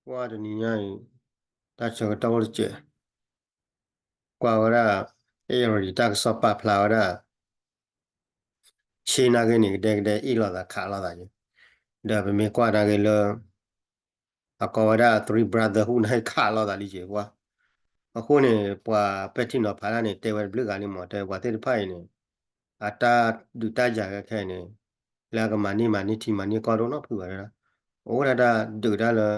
ကွၢ်တနံၤညါအံၤ တၢ်ဆၢကတီၢ်အိၣ်တစဲး, ကွၢ်ဝဲဒၣ် အ့ၣ်ရံၤတၢ်ကစီၣ်ပာ်ဖျါဝဲဒၣ် ဆ့နာ်က့န့ၣ် ကဒဲကဒဲအ့ၣ်လိာ်သးခးလိာ်သးယဲ, ဒီးပမ့ၢ်ကွၢ်နာ်က့လၢ အကိးဝဲဒၣ် three brotherhood နာ်က့ခးလိာ်သးလံယဲပှၤ, အဃိန့ၣ် ပှၤပဲာ်ထံနီၤဖးတၢ်န့ၣ် တဲဝဲတဘျုးဂၤလံမး တဲပှၤသ့ၣ်တဖၣ်အံၤန့ၣ် အတၢ်ဒုးတၢ်ယၤခဲခဲအံၤန့ၣ် လၢအကမၤန့ၢ်မၤန့ၢ်ထံမၤန့ၢ်ကီၢ်ဒိၣ်နီတဖုဘၣ်ဒၣ်, အိၣ်ဝဲဒၣ်တၢ်ဒုးတၢ်လၢ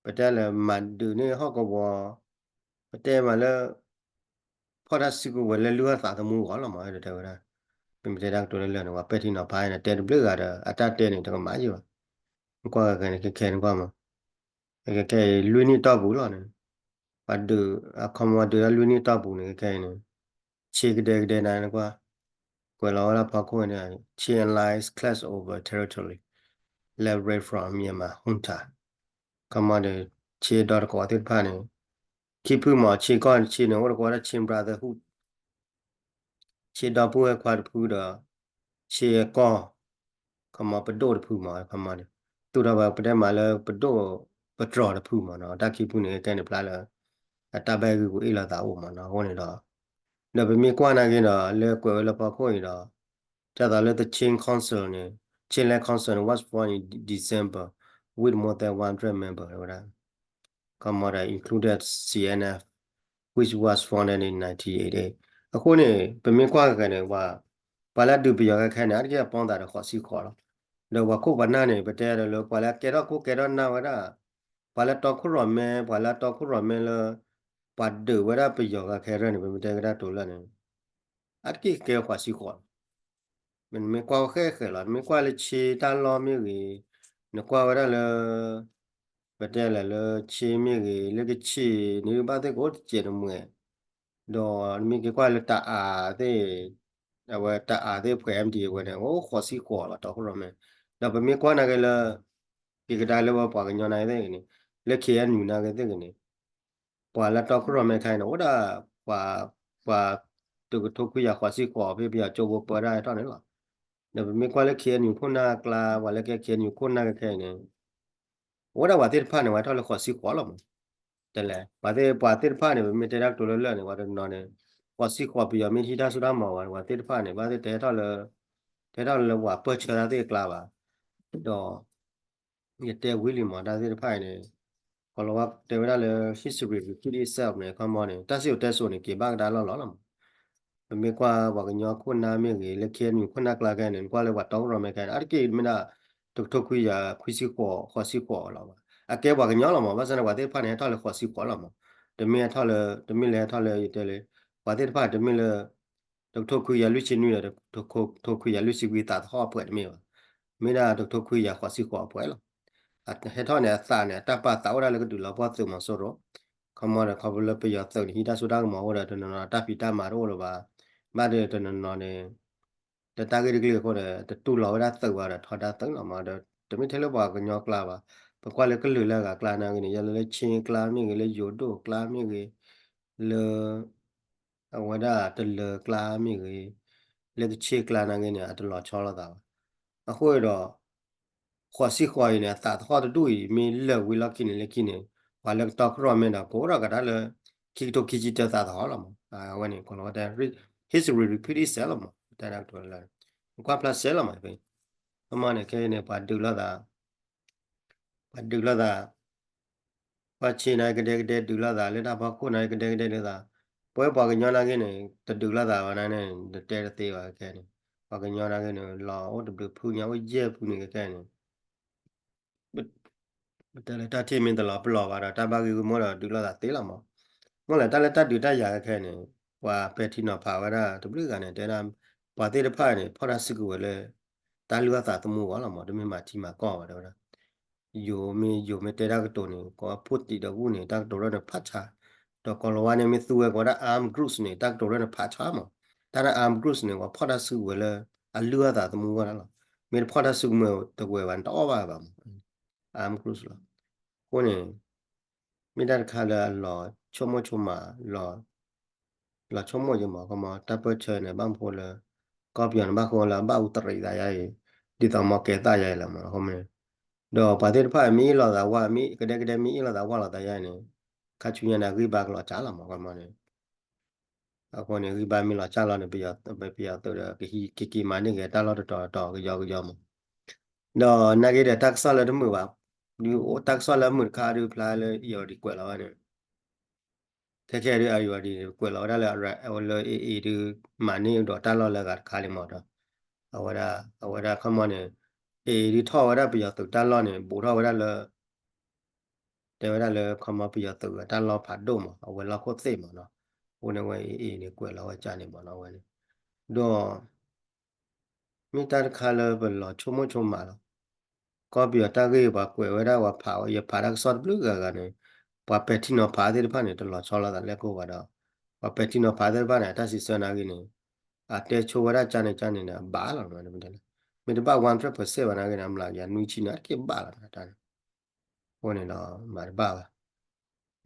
ပတဲလၢမၤဒုးန့ၢ်ဟီၣ်ကဝီၤ, ပတဲမးလၢ ဖီၣ်တၢ်စုကဝဲၤလၢလုၢ်အီၣ်သးသမူအဂီၢ်လီၤမး တဲဝဲဒၣ်, ပမ့ၢ်တဲတၢ်ကတိၤလၢလၢာ်န့ၣ် ပှၤပဲာ်ထံနီၤဖးန့ၣ် တဲတဘျုးဂၤဒီး အတၢ်တဲန့ၣ် တကမၤယံၤဘၣ်, ကွၢ်ခဲခဲန့ၣ် ခဲခဲန့ၣ်ကွၢ်မး, ခဲခဲအံၤ လွံၢ်နံၣ်တီၢ်ပူၤလီၤန့ၣ်, ပှၤဒုး အခီမီဒုးတၢ်လွံၢ်နံၣ်တီၢ်ပူၤန့ၣ် ခဲခဲအံၤန့ၣ် ဆ့ကဒဲကဒဲနၤန့ၣ်ကွၢ်, ကွဲးလီၤဝဲဒၣ်ဖီခိၣ်န့ၣ် Chin allies clash over territory, leverage from Myanmar junta, ခီမီဒီး ဆ့ဒီတကဝီၤသ့ၣ်တဖၣ်န့ၣ် ခံဖုမး ဆ့ကီၢ်ဆ့န့ၣ် အိၣ်တကဝီၤဒၣ် Chin brotherhood ဆ့ဒီပုၢ်ဝဲၢ်ခွါတဖုဒီး ဆ့ကီၢ် ခီမီပဒိၣ်တဖုမး ခီမီန့ၣ် သူၣ်ထီၣ်ဘၣ်ပတဲမးလၢပဒိၣ်ပတြီၤတဖုမးနီၤ တၢ်ခံဖုန့ၣ် ကဲန့ၣ်ဖျါလၢ အတၢ်ဘၣ်ဂ့ၢ်ဂူာ်အ့ၣ်လိာ်သးအိၣ်မးနီၤ အဃိန့ၣ်ဒီး ဒီးပမ့ၢ်ကွၢ်နာ်က့ဒီး လၢကွဲးဝဲလၢဖီခိၣ်အံၤဒီး ဒ်သိးလၢ the Chin Council န့ၣ် Chinland Council was formed in December with more than one hundred member ဝဲဒၣ် ခီမီဒီး included C N F, which was founded in nineteen eighty-eight. အဃိန့ၣ် ပမ့ၢ်ကွၢ်ခဲခဲန့ၣ် ပှၤ ပှၤလၢဒုးပယီၤခဲခဲန့ၣ် အါတက့ၢ်အပီသးဒီးဃိးဆံဃိးလီၤ. ဒီးပှၤခိၣ်ပှၤနၢ်န့ၣ် ပတဲဒီးလၢ ပှၤလၢကဲထီၣ်ခိၣ်ကဲထီၣ်နၢ်ဝဲဒၣ် ပှၤလၢတီခိၣ်ရိၣ်မဲ ပှၤလၢတီခိၣ်ရိၣ်မဲလၢ ပှၤဒုးဝဲဒၣ်ပယီၤခဲခဲရဲၣ်န့ၣ် ပမ့ၢ်တဲကဒါတိၤလၢန့ၣ် အါတက့ၢ်ကဲဃိးဆံဃိးလီၤ. နမ့ၢ်ကွၢ်ဃဲဃဲလီၤ နမ့ၢ်ကွၢ်လၢဆ့တၢ်လီၢ်မ့ၢ်ဂ့ၤ, နကွၢ်ဝဲဒၣ်လၢ ပတဲလဲၣ်လၢဆ့မ့ၢ်ဂ့ၤ လၢကဆ့ၣ်န့ၣ် ဘၣ်သ့ၣ်ကအိၣ်တစဲးတမှဲၤ, ဒီးနမ့ၢ်က့ၤကွၢ်လၢတၢ်အါသ့ၣ်, အဝဲတၢ်အါသ့ၣ်ဖှဲး M D A ဝဲန့ၣ် အိၣ်ဃိးဆံဃိးလီၤ တီခိၣ်ရိၣ်မဲ, ဒီးပမ့ၢ်ကွၢ်နာ်က့လၢ က့ၤကဒါလၢပှၤကညီနာ်က့သ့ၣ်ဂ့ၤန့ၣ်, လၢ K N U နာ်က့သ့ၣ်ဂ့ၤန့ၣ် ပှၤလၢတီခိၣ်ရိၣ်မဲခဲအံၤန့ၣ် အိၣ်ဒၣ် ပှၤ ပှၤ တကထိခွံကယၤဃိးဆံဃိး ဖဲပယီၤကၠိဖိပၢဒၣ်ဟဲထီၣ်န့ၣ်လီၤ. ဒီးပမ့ၢ်ကွၢ်လၢ K N U ခိၣ်နၢ်ကျါ ပှၤလၢကဲ K N U ခိၣ်နၢ်ခဲခဲအံၤန့ၣ် အိၣ်ဝဲဒၣ်ပှၤသ့ၣ်တဖၣ်န့ၣ် ပှၤဟဲထီၣ်လၢဃိးဆံဃိးလီၤမး, တဲလဲၣ် ပှၤသ့ၣ် ပှၤသ့ၣ်တဖၣ်န့ၣ် ပမ့ၢ်တဲတၢ်ကတိၤလၢလၢာ်န့ၣ် ပှၤတနီၤန့ၣ် ဃိးဆံဃိးပယီၤမ့ၢ်တဟံးတၢ်စိတၢ်ကမီၤဘၣ်န့ၣ် ပှၤသ့ၣ်တဖၣ်န့ၣ် ဘၣ်သ့ၣ်တဟဲထီၣ်လၢ တဟဲထီၣ်လၢပှၤပၢၢ်ဆၢတၢ်သ့ၣ်အကျါဘၣ်, ဒီး ယတဲဝံၤလံမး တၢ်သ့ၣ်တဖၣ်အံၤန့ၣ် ကီၤလၤဝါတဲဝဲဒၣ်လၢ history repeat itself န့ၣ် ခီမီန့ၣ် တၢ်စံၣ်စိၤတဲစိၤန့ၣ် က့ၤဘၣ်ကဒါလီၢ်လီၢ်လီၤမး, ပမ့ၢ်ကွၢ်ပှၤကညီခိၣ်နၢ်မ့ၢ်ဂ့ၤ လၢ K N U ခိၣ်နၢ်ကျါခဲအံၤန့ၣ် နကွၢ်လၢပှၤတီခိၣ်ရိၣ်မဲခဲအံၤန့ၣ် အါတက့ၢ်မ့ၢ်ဒၣ် တကထိခွံကယၤခွံဆံဃိး ဃိးဆံဃိးလီၤဘၣ်, အကဲပှၤကညီလီၤမး ဘၣ်ဆၣ်န့ၣ် ပှၤသ့ၣ်တဖၣ်န့ၣ် ဟဲထီၣ်လၢဃိးဆံဃိးလီၤမး, တမ့ၢ်ဟဲထီၣ်လၢ တမ့ၢ်လၢဟဲထီၣ်လၢ ယတဲလၢ ပှၤသ့ၣ်တဖၣ်တမ့ၢ်လၢ တကထိခွံကယၤလွံၢ်ဆံနွံဒီး တကထိခွံကယၤလွံၢ်ဆံခွံသးသဟီၣ်အပှဲၤတမ့ၢ်ဘၣ်, မ့ၢ်ဒၣ်တကထိခွံကယၤဃိးဆံဃိးအပှဲၤလီၤ. ဟဲထီၣ်န့ၣ် အသးန့ၣ် အတၢ်ပာ်သးအိၣ်ဒၣ်လၢကဒုးလီၤပှီၢ်သုးမီၤစိရိၤ, ခီမီဒီးခီဖျိလၢပယီၤသုးန့ၣ် ဟံးတၢ်စိတၢ်ကမီၤအိၣ်ဒီး တနီၤနီၤတၢ်ဖံးတၢ်မၤတအိၣ်လၢၤဘၣ်, ဘၣ်ဒီးတနီၤနီၤန့ၣ် တၢ်ဂ့ၢ်တကလုာ်အဃိဒီး တတူၢ်လိာ်ဝဲဒၣ်သုးဘၣ်ဒီးထီဒါသုးလီၤမး, ဒီးတမ့ၢ်ထဲလၢပှၤကညီကျါဘၣ်, ပကွၢ်လၢကလုာ်လၢအဂၤကျါနာ်က့န့ၣ် ယဲလၢ လၢ Chin ကျါမ့ၢ်ဂ့ၤ လၢယိၤဒိၣ်ကျါမ့ၢ်ဂ့ၤ လၢ အဝဲဒၣ်တလၢၤကျါမ့ၢ်ဂ့ၤ, လၢကဆ့ၣ်ကျါနာ်က့န့ၣ် အတလီၤဆီလိာ်သးဘၣ်. အဃိဒီး ဃိးဆံဃိးအံၤန့ၣ် အသးသဟီၣ်တဒူၣ်အံၤ မ့ၢ်လၢာ်ဝံၤလီၢ်ခံန့ၣ်လၢခံန့ၣ် ပှၤလၢကတီခိၣ်ရိၣ်မဲဒီး ကအိၣ်ဒီးကဒါလၢ ခံကထိခံဆံတၢသးသဟီၣ်လီၤမး. အဝဲန့ၣ် ကီၤလၤဝါတဲ history repeat itself လီၤမး တဲဒၣ်ကတိၤလၢ ကွၢ်ဖျါစဲလီၤမး, ဖဲ အမ့ၢ်န့ၣ် ခဲအံၤန့ၣ် ပှၤဒုးလိာ်သး ပှၤဒုးလိာ်သး ပှၤဆ့ၣ်န့ၣ် ကဒဲကဒဲဒုးလိာ်သး လၢတၢ်ဖီခိၣ်န့ၣ် ကဒဲကဒဲဒုးသး, ပဝဲပှၤကညီနာ်က့န့ၣ် တဒုးလိာ်သးဘၣ်န့ၣ် တတဲတသ့ဘၣ်ခဲန့ၣ်, ပှၤကညီနာ်က့န့ၣ် လီၤအိၣ်တဘျုးဖုညါအိၣ်ယဲၢ်ဖုန့ၣ်ခဲခဲန့ၣ် ပတဲလၢတၢ်ထံၣ်မ့ၢ်တလီၤပလီၢ်ဘၣ်ဒီး တၢ်ဘၣ်ဂ့ၢ်ဂူာ်မ့ၢ်ဒီးဒုးလိာ်သးသ့လီၤမး. မ့ၢ်လၢတၢ်လၢတၢ်ဒုးတၢ်ယၤခဲခဲန့ၣ် ပှၤပဲာ်ထံနီၤဖးဝဲဒၣ်တဘျုးဂၤန့ၣ် တဲဒၣ် ပှၤသ့ၣ်တဖၣ်န့ၣ် ဖီၣ်တၢ်စုကဝဲၤလၢ တၢ်လုၢ်အီၣ်သးသမူအဂီၢ်လီၤမး, တမ့ၢ်မၤထံမၤကီၢ်ဘၣ် တဲဝဲဒၣ် ယိၤမ့ၢ်ယိၤမ့ၢ်တဲတၢ်ကတိၤန့ၣ် ကိးဖှိၣ်တံးဒီးဂုၢ်န့ၣ် တၢ်ကတိၤရၢၢ်န့ၣ်ဖးဆါ, ဒီးကီၤလၤဝါန့ၣ်မ့ၢ်သူဝဲကိးဝဲဒၣ် armed groups န့ၣ် တၢ်ကတိၤရၢၢ်န့ၣ်ဖးဆါမး. တၢ်လၢ armed groups န့ၣ် ပှၤဖီၣ်တၢ်စုကဝဲၤလၢအလုၢ်အီၣ်သးသမူအဂီၢ်လီၤ. မ့ၢ်တဖီၣ်တၢ်စုကဝဲၤတဝဲၤဘၣ် နတအီၣ်ဘၣ်ဘၣ်မး armed groups လီၤ. အဃိန့ၣ် မ့ၢ်တၢ်တခါလၢအလီၤဆိကမိၣ်ဆိကမး လီၤဆိကမိၣ်ယမး ခီမး တၢ်ပၢၢ်ဆၢန့ၣ် ဘၣ်မနုၤဃိလၢ ကီၢ်ပယီၤန့ၣ် ဘၣ်ဃိလၢအဘၣ်အူတရံးသးယါအံၤ ဒ်သိးမီၢ်ကဲသၣ်ယါအံၤလီၤမး အဃိမ့ၢ် ဒီးပှၤသ့ၣ်တဖၣ်မ့ၢ်အ့ၣ်လိာ်သးဝါ မ့ၢ်ကဒဲကဒဲမ့ၢ်အ့ၣ်လိာ်သးဝါလိာ်သးယါန့ၣ် ခါဆူညါန့ၣ် အဂံၢ်ဘါကလီၤကၢ်လီၤမး ခီမီန့ၣ် အဃိန့ၣ် ဂံၢ်ဘါမ့ၢ်လီၤကၢ်လီၤန့ၣ် ပယီၤသုးဒီးကဟံးက့ၤက့ၤမၤန့ၢ်က့ၤတၢ်လီၢ်တတီၤတတီၤကယီကယီမး ဒီးနာ်က့ဒီးတၢ်ကစီၣ်လၢတမုာ်ဘၣ် ဒုးအိၣ်တၢ်ကစီၣ်လၢအမုာ်တခါဒုးဖျါလၢ Irrawaddy ကွဲးလီၤဝဲန့ၣ် ခဲခဲဒုး Irrawaddy ကွဲးလီၤဝဲဒၣ်လၢ လၢ AA ဒုး မၤန့ၢ်ဒီးတၢ်လီၢ်လၢအဂၤတခါလံမးဒီး အဝဲဒၣ် အဝဲဒၣ်ခီမီန့ၣ် AA ဒုးထီၣ်ဝဲဒၣ်ပယီၤသုးတၢ်လီၢ်န့ၣ် ဘူးထီၣ်ဝဲဒၣ်လၢ တဲဝဲဒၣ်လၢခီမီပယီၤသုးအတၢ်လီၢ်ဖးဒိၣ်မး အဝဲလီၢ်ခိၣ်သ့ၣ်မးနီၤ အဃိန့ၣ်ဝဲ AA န့ၣ် ကွဲးလီၤဝဲကၢ်န့ၣ်မးနီၤ အဝဲန့ၣ် ဒီး မ့ၢ်တၢ်တခါလၢပလီၤဆိကမိၣ်ဆိကမးလီၤ ကီၢ်ပယီၤတၢ်ဂ့ၢ်ပှၤကွဲးဝဲဒၣ်ပှၤဖးဝဲ ယဖးတၢ်ကစီၣ်တဘျုးဂၤဂၤန့ၣ် ပှၤပဲာ်ထံနီၤဖးသ့ၣ်တဖၣ်န့ၣ် တလီၤဆီလိာ်သးလၢကိၢ်ဘၣ်ဒီး ပှၤပဲာ်ထံနီၤဖးသ့ၣ်တဖၣ်န့ၣ် အတၢ်စံးဆၢနာ်ဂ့ၤန့ၣ် အတဲဆိဝဲဒၣ်ကၢ်န့ၣ်ကၢ်န့ၣ်န့ၣ် အဘၣ်လီၤ မ့တဘၣ် one hundred percent ဘၣ်နာ်ဂ့ၤန့ၣ် အမျးကယၤနွံဆံန့ၣ် အတက့ၢ်ဘၣ်လီၤတၢ်န့ၣ် အဃိန့ၣ်ဒီး မၤတဘၣ်ဘၣ်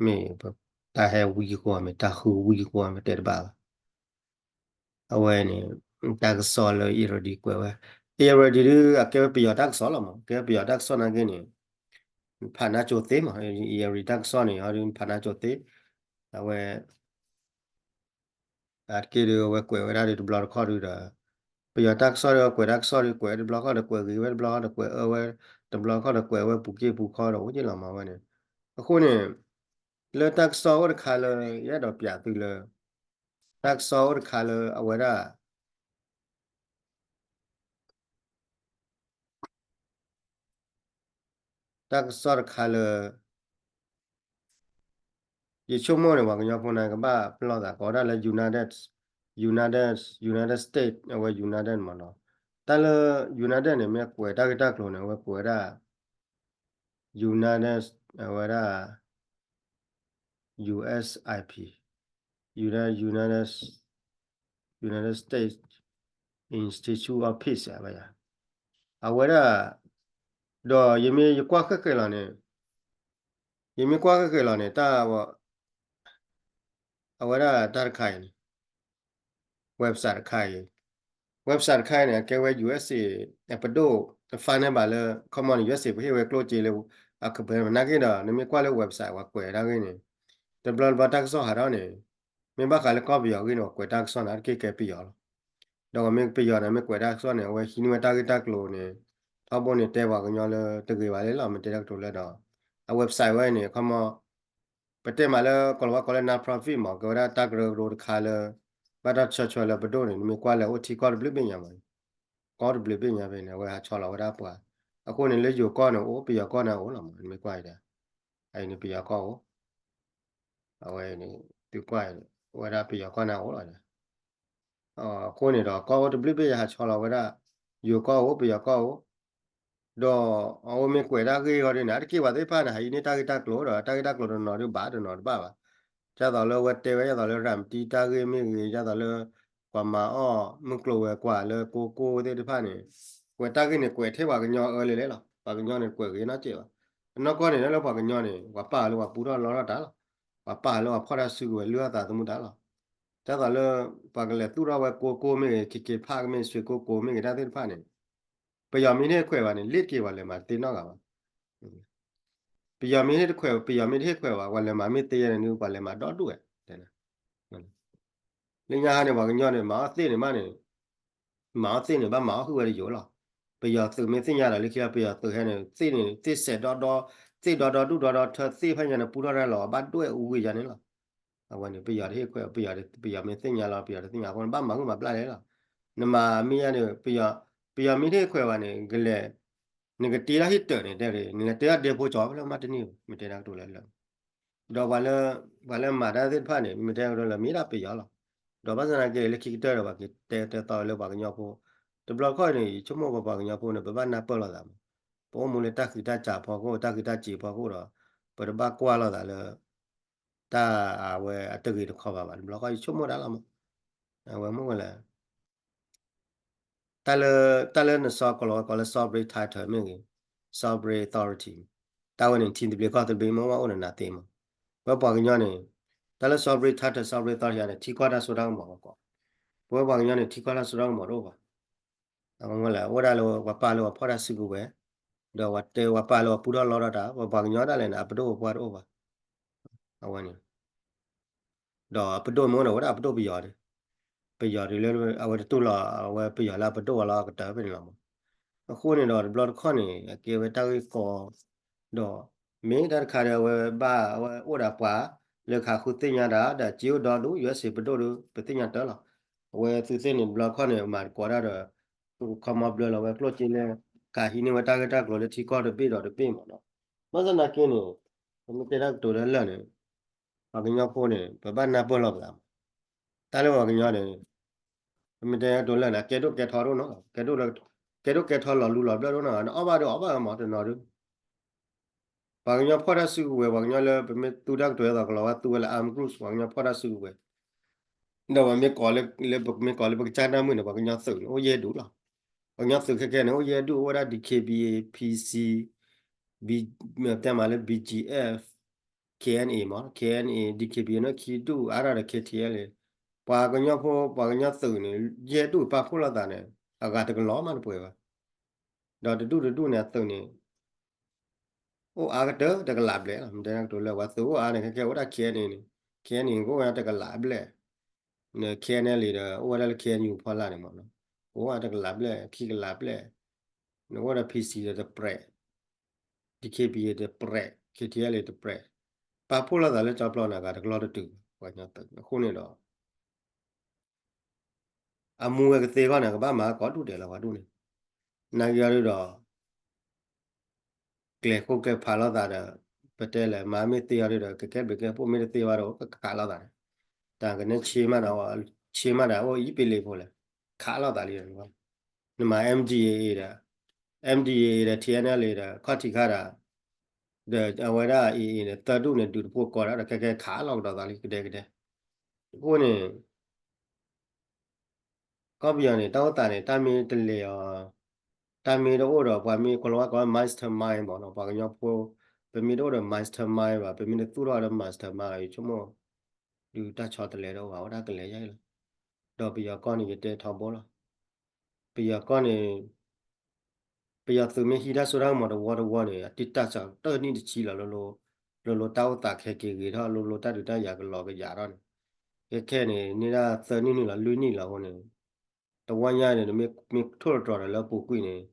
မ့ၢ်တၢ်ဟဲဝံဃိ မ့ၢ်တၢ်ဃုဝံဃိ မ့ၢ်တဲတဘၣ်ဘၣ် အဝဲန့ၣ် တၢ်ကစီၣ်လၢ Irrawaddy ကွဲးဝဲ Irrawaddy ဒုး အကဲဝဲပယီၤတၢ်ကစီၣ်လီၤမး ကဲဝဲပယီၤတၢ်ကစီၣ်နာ်ဂ့ၤန့ၣ် ဖးနါစိၤသ့မး Irrawaddy တၢ်ကစီၣ်န့ၣ် ဟီဒုး ဖးနါစိၤသ့ အဝဲ အတက့ၢ်ဒုး အဝဲကွဲးဝဲဒၣ်ဒုးတဘျီတခီၣ်ဒုးဒီး ပယီၤတၢ်ကစီၣ်ဒုး အဝဲကွဲးတၢ်ကစီၣ်ဒုး ကွဲးတဘျီခီၣ်ဒီးကွဲးဂ့ၤဝဲတဘျီခီၣ်ဒီးကွဲးအၢဝဲ တဘျီခီၣ်ဒီးကွဲးဝဲပူၤက့ၢ်ပူၤခီဒီးအိၣ်က့ၢ်လီၤမးဝဲန့ၣ် အဃိန့ၣ် လၢတၢ်ကစီၣ်အိၣ်တခါလၢ ယအဲၣ်ဒိးပျးသုလၢ တၢ်ကစီၣ်အိၣ်တခါလၢအဝဲဒၣ် တၢ်ကစီၣ်တခါလၢ ယဆိကမိၣ်န့ၣ် ပှၤကညီဖိန့ၣ် ကဘၣ်ပလီၢ်သးကိးဒၣ်လၢ United United United States အဝဲ United မးနီၤ တၢ်လၢ United န့ၣ် မ့ၢ်ကွဲးတၢ်ဂ့ၢ်တၢ်ကျိၤန့ၣ် အဝဲကွဲးဝဲဒၣ် United အဝဲဒၣ် USIP United United States Institute of Peace အဝဲဒၣ် အဝဲဒၣ် ဒီးယမ့ၢ်ယကွၢ်ဃဲၣ်ဃဲၣ်လီၤန့ၣ် ယမ့ၢ်ကွၢ်ဃဲၣ်ဃဲၣ်လီၤန့ၣ် တၢ် အဝဲဒၣ်တၢ်တခါအံၤန့ၣ် website တခါအံၤ website တခါအံၤန့ၣ် အကဲဝဲ USA အပဒိၣ် အ fund န့ၢ်ဘၣ်လၢ ခီမီန့ၣ် USA ပဟ့ၣ်ဝဲကျိၣ်စ့လၢ အကပၤနာ်က့ဒီး နမ့ၢ်ကွၢ်လၢ website ပှၤကွဲးတၢ်ဂ့ၢ်န့ၣ် တဘျီတဘျီတၢ်ကစီၣ်ဟးထီၣ်န့ၣ် မ့ၢ်ဘၣ်ဃးလၢကီၢ်ပယီၤဂ့ၢ်န့ၣ် ပှၤကွဲးတၢ်ကစီၣ်န့ၣ် အါတက့ၢ်ကဲပယီၤလီၤ. ဒီးပမ့ၢ်ပယီၤန့ၣ် မ့ၢ်ကွဲးတၢ်ကစီၣ်န့ၣ် အဝဲဟံးန့ၢ်ဝဲတၢ်ဂ့ၢ်တၢ်ကျိၤန့ၣ် ထီဘိန့ၣ်တဲပှၤကညီလၢတဂ့ၤဘၣ်လၢလီၤ မ့ၢ်တဲတၢ်ကတိၤလၢဒီး အ website ဝဲအံၤန့ၣ် ခီမီ ပတဲမးလၢ ကိးလီၤဝဲကိးလၢ non-profit မး ကဲဝဲဒၣ်တၢ်ကရၢကရိတခါလၢ ဘၣ်တၢ်ဆၢဆၢလၢပဒိၣ်န့ၣ် နမ့ၢ်ကွၢ်လဲၤအိၣ်ထံကီၢ်တဘျုးဘ့ၣ်ညါမး ကီၢ်တဘျုးဘ့ၣ်ညါဖဲန့ၣ် အဝဲဟးဆီလီၤဝဲဒၣ်ပှၤ အဃိန့ၣ် လၢယိၤကီၢ်န့ၣ်အိၣ် ပယီၤကီၢ်န့ၣ်အိၣ်လီၤမး နမ့ၢ်ကွၢ်အံၤဒီး အအံၤန့ၣ်ပယီၤကီၢ်အိၣ် အဝဲန့ၣ် သုကွၢ်အံၤန့ၣ် ဝဲဒၣ်ပယီၤကီၢ်န့ၣ်အိၣ်လီၤဒီး အဃိန့ၣ်ဒီး ကီၢ်အိၣ်တဘျုးဘ့ၣ်ယဟးဆီလီၤဝဲဒၣ် ယိၤကီၢ်အိၣ် ပယီၤကီၢ်အိၣ် ဒီးအဝဲမ့ၢ်ကွဲးတၢ်ဂ့ၢ်ဂီၢ်ဒ်န့ၣ် အါတက့ၢ်ပှၤသ့ၣ်တဖၣ်န့ၣ် ဟးဟံးန့ၢ်တၢ်ဂ့ၢ်တၢ်ကျိၤဒီး တၢ်ဂ့ၢ်တၢ်ကျိၤတနီၤဒုးဘၣ်တနီၤတဘၣ်ဘၣ် ဒ်သိးလၢအဝဲတဲဝဲ ဒ်သိးလၢရၤမတံတၢ်ဂ့ၢ်မ့ၢ်ဂ့ၤ ဒ်သိးလၢ ပှၤမၤအီၣ်မုၢ်ကျိၤဝဲၤကွာ်လၢကိကိသ့ၣ်တဖၣ်န့ၣ် ကွဲးတၢ်ဂ့ၢ်န့ၣ် ကွဲးထဲပှၤကညီအၢလဲၣ်လဲၣ်လီၤ. ပှၤကညီန့ၣ်ကွဲးဂ့ၤနီတစဲးဘၣ်. အနီၢ်ကီၢ်န့ၣ် လၢပှၤကညီန့ၣ် ပှၤပာ်လၢပှၤပူထီၣ်လီထီၣ်တၢ်လီၤ. ပှၤပာ်လၢပှၤဖီၣ်တၢ်စုကဝဲၤလုၢ်အီၣ်သးသမူတၢ်လီၤ. ဒ်သိးလၢ ပှၤကလဲၤသူၣ်ထီၣ်ဝဲကိကိမ့ၢ်ဂ့ၤ ခ့ခ့ဖၣ်ကမ့ၢ် ဆွ့ကိကိမ့ၢ်ဂ့ၤ တၢ်သ့ၣ်တဖၣ်န့ၣ် ပယီၤမ့ၢ်တဟ့ၣ်ခွဲးဘၣ်န့ၣ် လ့ၣ်တက့ၢ်ပှၤလဲၤမၤတသ့နီတဂၤဘၣ်. ပယီၤမ့ၢ်တခွဲး ပယီၤမ့ၢ်တဟ့ၣ်ခွဲးဘၣ် ပှၤလဲၤမၤမ့ၢ်သ့ယဲန့ၣ် ပှၤလဲၤမၤဒီဒူၣ်ဝဲ လၢညါဟါန့ၣ် ပှၤကညီန့ၣ် မၤအီၣ်သ့ၣ်န့ၣ်မးန့ၣ် မၤအီၣ်သ့ၣ်န့ၣ် ဘၣ်မၤအီၣ်ဟုၣ်ဝဲတယိာ်လီၤ. ပယီၤသုးမ့ၢ်သ့ၣ်ညါဒီး လၢခံလီၤ ပယီၤသုးဟဲန့ၣ် သ့ၣ်န့ၣ် သ့ၣ်စဲးဒီဒီ သ့ၣ်ဒီဒီဒူၣ်ဒီဒီထၢ သ့ၣ်ဖဲညါန့ၣ် ပူထီၣ်တၢ်လီၤ ဘၣ်ဒွဲၣ်အူဂ့ၤယါန့ၣ်လီၤ. အဝဲန့ၣ် ပယီၤတဟ့ၣ်ခွဲး ပယီၤ ပယီၤမ့ၢ်သ့ၣ်ညါလီၤ ပယီၤတသ့ၣ်ညါအဃိန့ၣ် ဘၣ်မၤဟုၣ်မၤဘျၣ်လဲၣ်လီၤ. နမၤမ့ၢ်ယါန့ၣ် ပယီၤ ပယီၤမ့ၢ်တဟ့ၣ်ခွဲးဘၣ်န့ၣ် ကလဲၤ နကတ့ထီၣ်ဟံၣ်တၢၢ်န့ၣ် တဲ နလဲၤတဲထီၣ်ဒဲဖိကၠီဖဲလဲၣ်မးတန့ၢ်ဘၣ် မ့ၢ်တဲတၢ်ကတိၤလၢလၢ ဒီးပှၤလၢ ပှၤလၢမၤတၢ်သ့ၣ်တဖၣ်န့ၣ် မ့ၢ်တဲကတိၤလၢမ့ၢ်ဒၣ်ပယီၤလီၤ. ဒီးဘၣ်ဆၣ်သနာ်က့ လၢခံကတၢၢ်ဒီး ပှၤကတဲတဲသီလၢပှၤကညီဖိ တဘျီတခီၣ်အံၤန့ၣ် ယဆိကမိၣ်ပပှၤကညီဖိန့ၣ် ပဘၣ်နၢ်ပၢၢ်လိာ်သးမး. ပအိၣ်မူလၢတၢ်ဃံးတၢ်စၢ်ဖီခိၣ် တၢ်ဃံးတၢ်စ့ၤဖီခိၣ်ဒီး ပတဘၣ်ကွၢ်လိာ်သးလၢ တၢ်အဝဲအတဂ့ၤတခီဘၣ်ဘၣ် တဘျီတခီၣ်ယဆိကမိၣ်ဒၣ်လီၤမး. အဝဲမ့ၢ်ဝဲလဲၣ် တၢ်လၢ တၢ်လၢနစီၤကလီၤဝဲကိးလၢ sovereign title မ့ၢ်ဂ့ၤ sovereign authority တၢ်ဝဲန့ၣ် ထံသဘျ့ကီၢ်သဘျ့မ့ၢ်ဝဲအိၣ်နနၤသ့မး. ပဝဲပှၤကညီန့ၣ် တၢ်လၢ sovereign title sovereign authority န့ၣ် ထံကီၢ်တၢ်စိတၢ်ကမီၤဝဲကိး ပဝဲပှၤကညီန့ၣ် ထံကီၢ်တၢ်စိတၢ်ကမီၤတအိၣ်ဘၣ်. အဝဲလဲၣ် အိၣ်ဒၣ်လၢပှၤပာ်လၢပှၤဖီၣ်တၢ်စုကဝဲၤ ဒီးဝဲတဲဝဲပာ်လၢဝဲပူထီၣ်လီထီၣ်တၢ် ပပှၤကညီဒၣ်လဲာ်န့ၣ် အပဒိၣ်ပပှၢ်တအိၣ်ဘၣ်. အဝဲန့ၣ် ဒီးအပဒိၣ်မ့ၢ်အိၣ်ဒီးဝဲဒၣ်အပဒိၣ်ပယီၤန့ၣ်, ပယီၤဒ်လၢအဝဲတတူၢ်လီၤ အဝဲပယီၤလၢအပဒိၣ်ဝဲလီၤကတၢၢ်ဖဲန့ၣ်လီၤမး. အဃိန့ၣ်ဒီးတဘျီတခီၣ်န့ၣ် အကဲဝဲတၢ်ဂ့ၢ်ကီ ဒီးမ့ၢ်တၢ်တခါဒီးအဝဲဘၣ် အဝဲအိၣ်ဒီးပှၤလၢခးဃုသ့ၣ်ညါတၢ် ဒီးစ့အိၣ်ဒီဒူၣ် USA ပဒိၣ်ဒီး ပသ့ၣ်ညါတၢ်လီၤ. အဝဲသုသ့ၣ်န့ၣ် တဘျီတခီၣ်န့ၣ် မၤသကိးတၢ်ဒီး ခီမီဘျၢလီၤဝဲကျိၣ်စ့လၢ ကဟံးန့ၢ်ဝဲတၢ်ဂ့ၢ်တၢ်ကျိၤလၢထံကီၢ်တဘ့ၣ်ဒီးတဘ့ၣ်မးနီၤ. ဘၣ်ဆၣ်သနာ်က့န့ၣ် ပမ့ၢ်တဲတၢ်ကတိၤလၢလၢာ်န့ၣ် ပှၤကညီဖိန့ၣ် ပဘၣ်နၢ်ပၢၢ်လီၤပသးမး. တၢ်လၢပှၤကညီန့ၣ် ပမ့ၢ်တဲတၢ်ကတိၤလၢာ်န့ၣ် ကဲဒိၣ်ကဲထီဒိၣ်နီၤ, ကဲဒိၣ်ကဲထီလီၤလူလီၤဘျၢၣ်ဒိၣ်နီၤ, နအီၣ်ဘၣ်ဒီးအီၣ်ဘၣ်မးတနီၤဒုး ပှၤကညီဖီၣ်တၢ်စုကဝဲၤ ပှၤကညီလၢပမ့ၢ်သူတၢ်ကတိၤအသိးကလီၤဝဲသူဝဲလၢ armed groups ပှၤကညီဖီၣ်တၢ်စုကဝဲၤ, ဒီးပမ့ၢ်ကိးလၢ ပမ့ၢ်ကိးလၢပကစၢ်တၢ်မုၢ်န့ၣ် ပှၤကညီသုးန့ၣ် အိၣ်ယဲၢ်ဒူၣ်လီၤ. ပှၤကညီသုးခဲခဲန့ၣ် အိၣ်ယဲၢ်ဒူၣ် အိၣ်ဝဲဒၣ် DKBA PC တဲမးလၢ BGF KNA မး KNA DKBA န့ၣ် ခံဒူၣ်အါထီၣ်ဒီး KTLA ပှၤကညီဖိ ပှၤကညီသုးန့ၣ် ယဲၢ်ဒူၣ်ပာ်ဖှိၣ်လိာ်သးန့ၣ် အဂၤတကလီၤမးတပှဲၤဘၣ်. ဒီးတဒူၣ်တဒူၣ်န့ၣ် အသုးန့ၣ် အိၣ်အါကတၢၢ်တကလးဘျဲၣ်လီၤ. မ့ၢ်တဲကတိၤလၢပှၤသုးအိၣ်အါန့ၣ် ခဲခဲအိၣ်ဒၣ် KNA န့ၣ် KNA ကအိၣ်ဝဲဒၣ်တကလးဘျဲၣ်, န့ၣ် KNLA ဒီးအိၣ်ဝဲဒၣ်လၢ KNU ဖီလာ်န့ၣ်မးနီၤ, အိၣ်ဝဲတကလးဘျဲၣ် ခံကလးဘျဲၣ်, နအိၣ်ဒီး PC ဒီးတပြဲး, DKBA တပြဲး KTLA တပြဲး, ပာ်ဖှိၣ်လိာ်သးလၢကၠီပျီန့ၣ် အဂၤတကလီၤတတုၤဘၣ် ပှၤကညီသုးန့ၣ် အဃိန့ၣ်ဒီး အမူဝဲကသ့အဂီၢ်န့ၣ် ကဘၣ်မၤကိးဒူၣ်ဒဲးလီၤ ပှၤဒူၣ်န့ၣ်, နာ်က့အီၤဒုဒီး ကျဲၤဃိကျဲၤဖးလိာ်သးဒီး ပတဲလဲၣ် မၤမ့ၢ်သ့အီၤဒုဒီး ကကဲဘျုးကဲဖှိၣ် မ့ၢ်တသ့ဘၣ်ဒီး ကခးလိာ်သးန့ၣ်, တၢ်ကန့ၣ်ဆ့မးဒီး ဆ့မးဒီး အိၣ်အံၤပ့လ့ဖိလဲၣ်, ခးလိာ်သးလံ, နမၤ MDAA ဒီး MDAA ဒီး TNLA ဒီး ခီၣ်ထံးခါဒီး ဒီးအဝဲဒၣ် AA န့ၣ် သၢဒူၣ်န့ၣ် ဒုးတဖိကိးဒၣ်ဒီး ခဲခဲခးလိာ်ကဒီးသးလံ ကဒဲကဒဲ, အဃိန့ၣ် ကီၢ်ပယီၤန့ၣ် တၢ်အိၣ်သးန့ၣ် တၢ်မ့ၢ်တလဲၤအီၤ, တၢ်မ့ၢ်တအိၣ်ဒီး ပှၤမ့ၢ်ကလီၤဝါကိး mastermind မးနီၤ, ပှၤကညီဖိ ပမ့ၢ်တအိၣ်ဒီး mastermind ဘၣ်, ပမ့ၢ်တသူၣ်ထီၣ်ဒီး mastermind ယဆိကမိၣ် ဒုးတၢ်ဆီတလဲတအိၣ်ဘၣ်, အိၣ်ဒၣ်ကလဲၤယါအံၤလီၤ. ဒီးပယီၤကီၢ်န့ၣ် ယတဲထီဘိလီၤ. ပယီၤကီၢ်န့ၣ် ပယီၤသုးမ့ၢ်ဟံးတၢ်စိတၢ်ကမီၤတဝီတဝီန့ၣ် အတံၢ်တၢ်စှၤတနံၣ်တဆံလီၤ, လိၤလိၤ လိၤလိၤတၢ်အိၣ်သးခဲက့ၤဂ့ၤထီၣ်, လိၤလိၤတၢ်ဒုးတၢ်ယၤကလီၤကယၤထီၣ်န့ၣ်, ခဲခဲန့ၣ် န့ၢ်ဒၣ်သၢနံၣ်နုာ်လီၤ လွံၢ်နံၣ်လီၤအဃိန့ၣ်, တဝီညါန့ၣ် မ့ၢ်ထိၣ်တတြီၤဒီးလၢအပူၤကွံာ်န့ၣ်,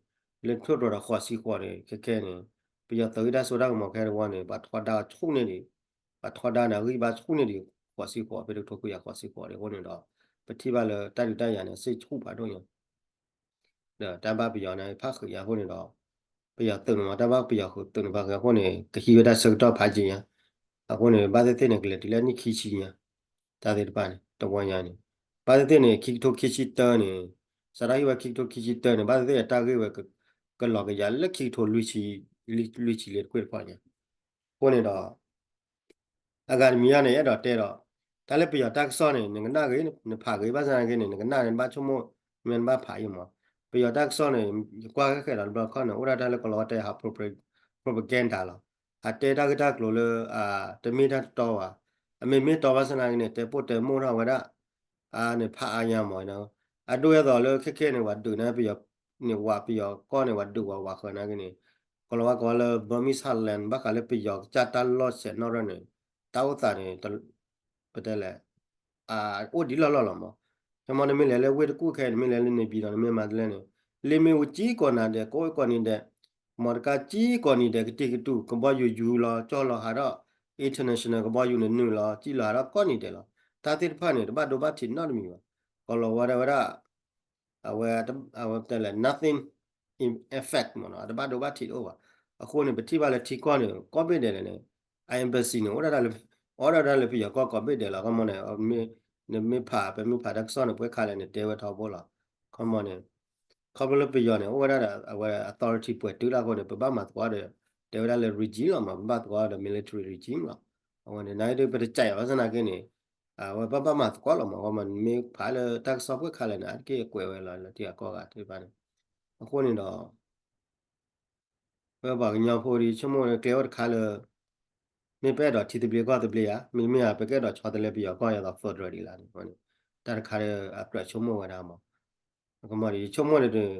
လၢထိၣ်တတြီၤဒီးဃိးဆံဃိးန့ၣ် ခဲခဲန့ၣ်, ပယီၤသုးဟံးတၢ်စိတၢ်ကမီၤခဲတဝီန့ၣ် ပှၤထီဒါဆူၣ်န့ၢ်ဒံး, ပှၤထီဒါန့ၣ် အဂံၢ်ဘါဆူၣ်န့ၢ်ဒံး ဃိးဆံဃိး ဖဲတကထိခွံကယၤဃိးဆံဃိးဒံးအဃိန့ၣ်ဒီး, ပထံၣ်ဘၣ်လၢတၢ်ဒုးတၢ်ယၤန့ၣ် စ့ၢ်ဆူၣ်ပှၤဒိၣ်ညါ ဒီးတၢ်ဘၣ်ပယီၤန့ၣ် ဖးဃုာ်ညါအဃိန့ၣ်ဒီး, ပယီၤသုးန့ၣ်မ့ၢ်တၢ်ဘၣ်ပယီၤဃုာ်သုးန့ၣ်ဖးဃုာ်အဃိန့ၣ် ကဟံးဝဲဒၣ်ဆၢကတီၢ်ဖးယံာ်ညါ, အဃိန့ၣ် ဘၣ်သ့ၣ်သ့ၣ်န့ၣ် ကလဲၤတုၤလၢနံၣ်ခံဆံညါ, တၢ်သ့ၣ်တဖၣ်န့ၣ် တဝီညါန့ၣ်, ဘၣ်သ့ၣ်သ့ၣ်န့ၣ် ခံကထိခံဆံတၢန့ၣ်, စးထီၣ်ဟံးဝဲခံကထိခံဆံတၢန့ၣ် ဘၣ်သ့ၣ်သ့ၣ်အတၢ်ဂ့ၢ်ဝဲ ကလီၤကယၤလၢခံကထိလွံၢ်ဆံ, လွံၢ်ဆံလ့တကွ့ၢ်တဖၣ်ညါ, အဃိန့ၣ်ဒီး အဂၤတမံၤညါန့ၣ် အဲၣ်ဒိးတဲဒီး, တၢ်လၢပယီၤတၢ်ကစီၣ်န့ၣ် နကနၣ်ဂ့ၤ နဖးဂ့ၤ ဘၣ်ဆၣ်သနာ်က့န့ၣ် နကနၣ်န့ၣ် နဘၣ်ဆိကမိၣ် မ့ၢ်နဘၣ်ဖးအံၤမး, ပယီၤတၢ်ကစီၣ်န့ၣ် ယကွၢ်ဃဲဃဲဒီးတဘျီတခီၣ်န့ၣ် အိၣ်ဒၣ်တၢ်လၢကလီၤဝါတဲ propaganda လီၤ, အတဲတၢ်ဂ့ၢ်တၢ်ကျိၤလၢ တမ့ၢ်တၢ်တတီဘၣ်, အမ့ၢ်မ့ၢ်တီဘၣ်ဆၣ်သနာ်က့န့ၣ် တဲပိၢ်တဲမိၢ်ထီၣ်ဝဲဒၣ် န့ၣ်ဖးအါညါမး, အဒိအသိးလၢခဲခဲန့ၣ် ပှၤဒုးန့ၣ် ပယီၤန့ၣ် ဝးပယီၤကီၢ်န့ၣ် ပှၤဒုးဝးဝးဃၢၤနာ်က့န့ၣ်, ကလီၤဝါကိးလၢ Burmese heartland ဘၣ်ဃးလၢပယီၤကစၢ်တၢ်လီၢ်ဆဲးနီၣ်ရၢၣ်န့ၣ်, တၢ်အိၣ်သးန့ၣ် ပတဲလဲၣ် အိၣ်ဒံးလီၢ်လီၢ်လီၤမး, ခီမီ နမ့ၢ်လဲၤလၢဝ့ၢ်တကူၣ်ခဲ နမ့ၢ်လဲၤလၢ နေပြည်တော် နမ့ၢ်မၤတလဲၣ်န့ၣ်, လ့မ့ၢ်ဝံၤကံကိးနၤဒဲး ကိးကိးနံၤဒဲး, မီတကါကံကိးနံၤဒဲး ကတံာ်ကတူာ် ကဘီယူၤယူၤလီၤ ကၠီလီၤဟးထီၣ် international ကဘီယူၤန့ၣ်နုာ်လီၤ ကံလီၤဟးထီၣ်ကိးနံၤဒဲးလီၤ, တၢ်သ့ၣ်တဖၣ်န့ၣ် တဘၣ်ဒိဘၣ်ထံးနီတမံၤဘၣ်, ကလီၤဝါဒၣ်ဝဲဒၣ် အဝဲ အဝဲတဲလဲၣ် nothing in effect မးနီၤ, အတဘၣ်ဒိဘၣ်ထံးတအိၣ်ဘၣ်. အဃိန့ၣ် ပထံၣ်ဘၣ်လၢထံကီၢ်န့ၣ် ကိးဘ့ၣ်ဒဲးလဲၣ်န့ၣ် အ embassy န့ၣ် အိၣ်ဒၣ်တၢ်လၢ အိၣ်ဒၣ်တၢ်လၢပယီၤကီၢ်ကိးဘ့ၣ်ဒဲးလီၤ. ခီမီန့ၣ် နမ့ၢ်ဖး ပမ့ၢ်ဖးတၢ်ကစီၣ်န့ၣ် ပှဲၤခါလဲၣ်န့ၣ် တဲဝဲထီဘိလီၤ. ခီမီန့ၣ် ခီဖျိလၢပယီၤန့ၣ် အိၣ်ဝဲဒၣ်ဒီးအဝဲ authority ပှဲၤတုၤလၢအဃိန့ၣ် ပဘၣ်မၤသကိးဒီး တဲဝဲဒၣ်လၢ regime လီၤမး, ပဘၣ်သကိးဒီး military regime လီၤ. အဝဲန့ၣ် နာ်က့ဒ်ပတကးဘၣ်ဆၣ်သနာ်က့န့ၣ် အဝဲဘၣ်ဘၣ်မၤသကိးလီၤမး, အဝဲမ့ၢ်ဖးလၢတၢ်ကစီၣ်ပှဲၤခါလဲၣ်န့ၣ် အါတက့ၢ်အကွဲးဝဲလီၤ လၢထံဂၤကီၢ်ဂၤသ့ၣ်တဖၣ်န့ၣ်. အဃိန့ၣ်ဒီး ပဝဲပှၤကညီဖိဒီး ဆိကမိၣ်လၢကျဲအိၣ်တခါလၢ မ့ၢ်ပအဲၣ်ဒိးထံသဘျ့ကီၢ်သဘျ့ဧါ, မ့တမ့ၢ်ဧါ ပကအဲၣ်ဒိးဆီတလဲပယီၤကီၢ်အသိး federal ဒ်လဲၣ်န့ၣ် တၢ်တခါလၢအကြၢးဆိကမိၣ်ဝဲဒၣ်မး. ကမီဒီး ယဆိကမိၣ်န့ၣ်ဒီး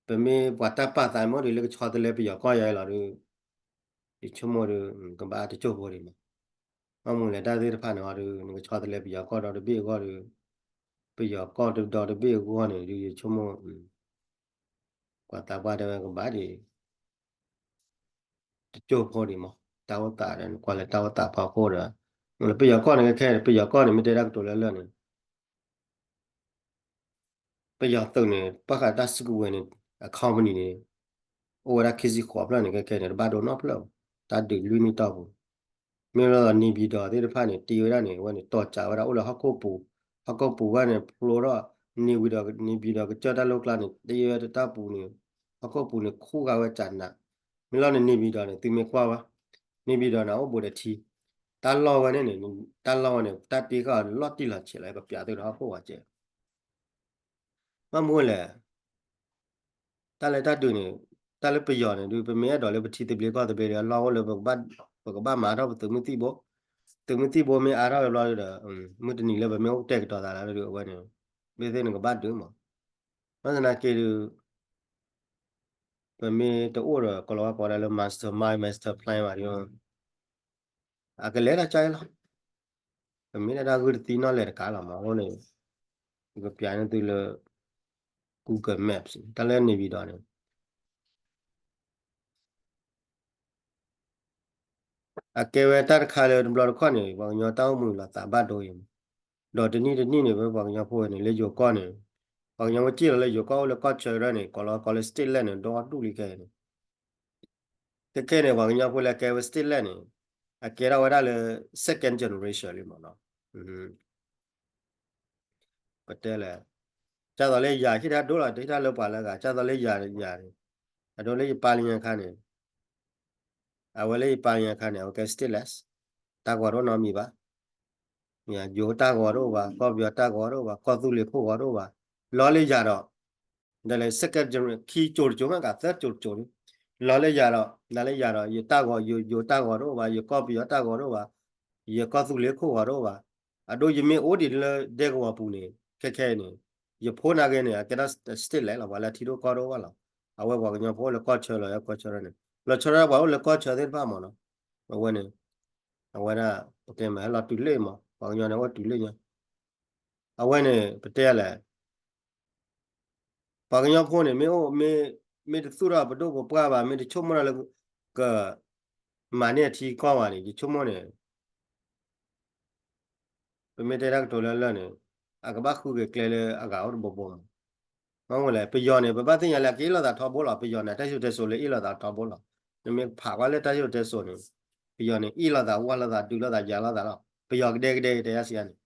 ပမ့ၢ်ပှၤတၢ်ပာ်သးမ့ၢ်ဒီး လၢကဆီတလဲပယီၤကီၢ်ယၤအံၤလီၤဒီး ယဆိကမိၣ်ဒီး ကဘၣ်တကၠိၢ်ဖိဒံးမး. ဘၣ်မနုၤလဲၣ် တၢ်သ့ၣ်တဖၣ်န့ၣ်အီၤဒီး နကဆီတလဲပယီၤကီၢ်ဒီတဘ့ၣ်အဂီၢ်ဒီး ပယီၤကီၢ်ဒီတဘ့ၣ်အဂီၢ်န့ၣ်ဒီး ယဆိကမိၣ် ပှၤသးပှၢ်တဲဝဲကဘၣ်ဒံး တကၠိၢ်ဖိဒံးမး တၢ်အိၣ်သးဒီး နကွၢ်လၢတၢ်အိၣ်သးဖီခိၣ်ဒီး မ့ၢ်လၢပယီၤကီၢ်န့ၣ် ခဲခဲ ပယီၤကီၢ်န့ၣ် မ့ၢ်တဲတၢ်ကတိၤလၢလၢ်န့ၣ် ပယီၤသုးန့ၣ် ဘၣ်ဃးတၢ်စုကဝဲၤန့ၣ် အ company န့ၣ် အိၣ်ဝဲဒၣ်ခံဆံဃိးဖျၢၣ်န့ၣ် ခဲခဲန့ၣ် တဘၣ်ဒိနီတဖျၢၣ်ဘၣ် တၢ်ဒုးလွံၢ်နံၣ်တီၢ်ပူၤ မ့ၢ်လၢ နေပြည်တော် သ့ၣ်တဖၣ်န့ၣ် တ့ဝဲဒၣ်န့ၣ် အဝဲန့ၣ် တီၢ်ကးဝဲဒၣ် အိၣ်လၢဟီၣ်ခိၣ်ပူၤ, ဟီၣ်ခိၣ်ပူၤဝဲန့ၣ် ဖျိထီၣ် နေပြည်တော်, နေပြည်တော် ကစၢၢ်တၢ်လိၣ်ကျါန့ၣ် တ့ဝဲတၢ်ပူၤန့ၣ် ဟီၣ်ခိၣ်ပူၤန့ၣ် ခူၣ်ဃာ်ဝဲကးနး, မ့ၢ်လီၤန့ၣ် နေပြည်တော် န့ၣ် သုမ့ၢ်ကွၢ်ဝဲ နေပြည်တော် န့ၣ် အိၣ်ဘူးဒီးထံ, တၢ်လီၢ်ဝဲန့ၣ်န့ၣ် တၢ်လီၢ်ဝဲန့ၣ် တၢ်တ့ဃာ်အီၤန့ၣ် လီၤတံၢ်လီၤဆဲးလီၤ ကပျးသုဒီးဟီၣ်ခိၣ်ဝဲကဲ ဘၣ်မနုၤလဲၣ် တၢ်လၢတၢ်ဒုးန့ၣ် တၢ်လၢပယီၤန့ၣ်ဒုး ပမ့ၢ်အဲၣ်ဒိးလၢပထံသဘျ့ကီၢ်သဘျ့ဒီး အလီၢ်အိၣ်လၢ ပကဘၣ်မၤထီၣ်ပသုးမုၢ်သံၣ်ဘိ, သုးမုၢ်သံၣ်ဘိမ့ၢ်အါထီၣ်ဝဲဘျီဒီး မုၢ်တနံၤလၢပမ့ၢ်အိၣ်ကတဲာ်ကတီၤသးလၢဒုး အဝဲန့ၣ် မ့ၢ်သ့ၣ်န့ၣ်ကဘၣ်ဒုးမး, ဘၣ်ဆၣ်သနာ်က့ဒုး ပမ့ၢ်တအိၣ်ဒီး ကီၤလၤဝါကိးဒၣ်လၢ mastermind, master plan ဘၣ်ဒီး အကလဲၤတၢ်ကါအံၤလီၤ. ပမ့ၢ်ဒၣ်တၢ်ဂုၢ်တသံနီၣ်လဲၤတကးလီၤမး အဃိန့ၣ် ပကပျးန့ၢ်သုလၢ Google Maps တၢ်လၢ နေပြည်တော် န့ၣ် အကဲဝဲတၢ်တခါလၢတဘျီတခီၣ်န့ၣ် ပှၤကညီတၢ်အိၣ်မူလီၤသးဘၣ်ဒိအံၤမး, ဒီးတနံၣ်တနံၣ်န့ၣ် ပပှၤကညီဖိဝဲန့ၣ် လၢယိၤကီၢ်န့ၣ် ပှၤကညီဖိစံၣ်လီၤလၢယိၤကီၢ်အိၣ်လၢကီၢ်ဆၢကရၢန့ၣ် ကီၤလီၤကီၤလၢ state လဲၣ်န့ၣ် ဒီဒူၣ်လံခဲအံၤန့ၣ် ခဲခဲန့ၣ် ပှၤကညီဖိလၢကဲဝဲ state လဲၣ်န့ၣ် အကဲထီၣ်ဝဲဒၣ်လၢ second generation လံမးနီၤ ပတဲလဲၣ်, ကၢ်သိးလၢယၤဟ့ၣ်တၢ်ဒိလီၤ တဟ့ၣ်တၢ်လၢပှၤလၢအဂၤ ကၢ်သိးလၢယၤန့ၣ် အဒိလၢယပၢ်လၢညါခါန့ၣ် အဝဲလၢယပၢ်လၢညါခါန့ၣ် အဝဲကဲ stateless တၢ်ဂီၤတအိၣ်နီတမံၤဘၣ်, ယိၤတၢ်ဂီၤတအိၣ်ဘၣ် ကီၢ်ပယီၤတၢ်ဂီၤတအိၣ်ဘၣ် ကီၢ်သူလ့ၤခိၣ်ဂီၤတအိၣ်ဘၣ်, လီၤလၢယၤဒီး ဒ်လဲၣ် second generation ခံကၠိတကၠိမ့ၢ်ကသၢကၠိတကၠိန့ၣ် လီၤလၢယၤဒီး ဒ်လၢယၤဒီး ယတၢ်ဂီၤ ယိၤတၢ်ဂီၤတအိၣ်ဘၣ် ယကီၢ်ပယီၤတၢ်ဂီၤတအိၣ်ဘၣ်, ယကီၢ်သူလ့ၤခိၣ်ဂီၤတအိၣ်ဘၣ်, အဒိယမ့ၢ်အိၣ်ဒံးလၢဒဲကဝီၤပူၤန့ၣ် ခဲခဲအံၤန့ၣ် ယဖိနာ်က့န့ၣ် အကဲထီၣ် stateless လီၤ ပှၤလၢအထံဒိၣ်ကီၢ်ဒိၣ်ဘၣ်လီၤ, အဝဲပှၤကညီဖိအိၣ်လၢကီၢ်ဆၢလီၤ ကီၢ်ဆၢန့ၣ် လီၤဆီဒၣ်ပှၤအိၣ်လၢကီၢ်ဆၢသ့ၣ်တဖၣ်မးနီၤ, အဝဲန့ၣ် အဝဲဒၣ် ပတဲမးဟဲလီၤတုၤလၢမး ပှၤကညီန့ၣ်အိၣ်တုၤလၢညါ, အဝဲန့ၣ် ပတဲလဲၣ် ပှၤကညီဖိန့ၣ် မ့ၢ်အိၣ် မ့ၢ် မ့ၢ်တသူၣ်ထီၣ်ပဒိၣ်ပပှၢ်ဘၣ် မ့ၢ်တဆိကမိၣ်ထီၣ်လၢ က မၤန့ၢ်အထံကီၢ်ဘၣ်န့ၣ် ယဆိကမိၣ်န့ၣ် ပမ့ၢ်တဲတၢ်ကတိၤလၢလၢ်န့ၣ် အကဘၣ်ဃုက့ၤကျဲလၢအဂၤအိၣ်တဘိဘိမး, မ့ၢ်မနုၤလဲၣ် ပယီၤန့ၣ် ပဘၣ်သ့ၣ်ညါလၢအကအ့ၣ်လိာ်သးထီဘိလီၤ, ပယီၤန့ၣ် တၢ်စံၣ်စိၤတဲစိၤလၢအ့ၣ်လိာ်သးထီဘိလီၤ, နမ့ၢ်ဖးကွၢ်လၢတၢ်စံၣ်စိၤတဲစိၤန့ၣ် ပယီၤန့ၣ် အ့ၣ်လိာ်သးဝၢ်လိာ်သးဒုးလိာ်သးယၤလိာ်သးလီၤ, ပယီၤကဒဲကဒဲတဲယါစံးယါန့ၣ်